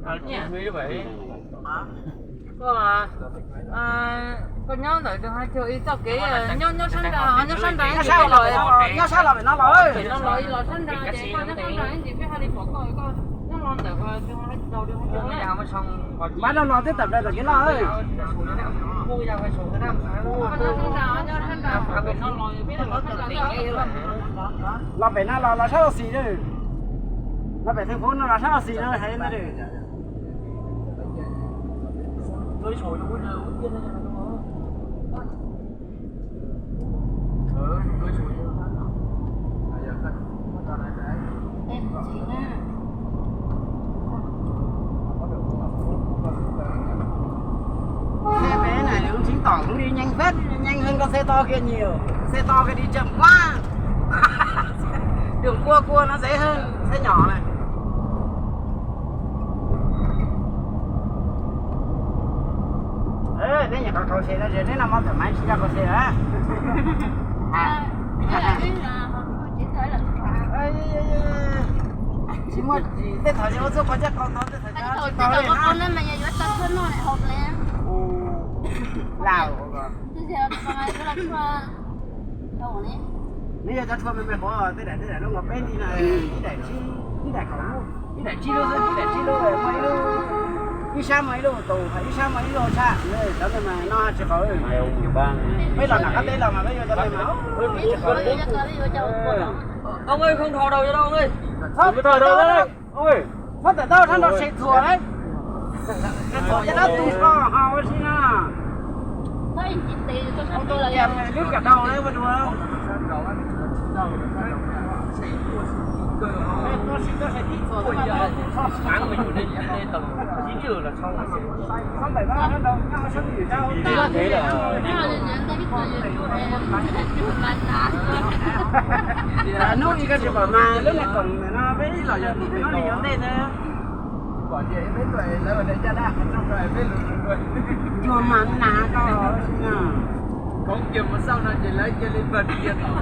Koj nyob ntawm tus hais tias ib txoj kev nyob nyob sab nrad, nyob sab nrad, nyob sab los, nyob sab los pem no los, pem no los, los sab nrad ces koj nyob sab nrad ib ntsis peb hais li pom koj, koj nyob los ntawm tus hais tias. Pab no los twb tawm plaws tom kev loj. Los pem no los los sab los xis na. Los pem thaj puv no los sab los xis no hais li ntawd. Xe peb na, lub tsheb tawm kuj li nyeej pheb, nyeej heev rau xe to kiag nyuam, xe to kiag li tsawm nquab. Đường cua cua nó dễ hơn xe nhỏ này. Neb nyuam qhuav kaus xe no ces neb no mo tawm mas tsis nco kaus xe lawm. Tsis muaj, tej thaum ces ua txuj qhov caj qhov tod, tej thaum tsis tau li na. Lauj, neb yog cov tshuaj me me qhuav, tej daim tej daim lub nkaus peb nti no, ib daim tsib, ib daim kaum lub, ib daim tsib lub xwb, ib daim tsib lub muaj ib lub, ib sab muaj ib lub tus, ib sab muaj ib lub tshaj, cov ntawd mas noj tsis qaub. Peb los nram qab teb los mas peb yuav cov ntawd mas tsis qaub. Txhob tawm tau, txhob tawm tau, txhob tawm tau, txhob nrog tsheb thuam lauj. Tsheb thuam ces dab tus ko ho ua si no. Lub kam dau lauj, ua dua. Hnub ib koj tsis pom mas lub niag koom ntawm no peb ib los yog tus no nws yuav ntej ntawd. Cuag mas nas ko. Khoob kiag mus xauj no ces lawv cia li npawg kiag tau.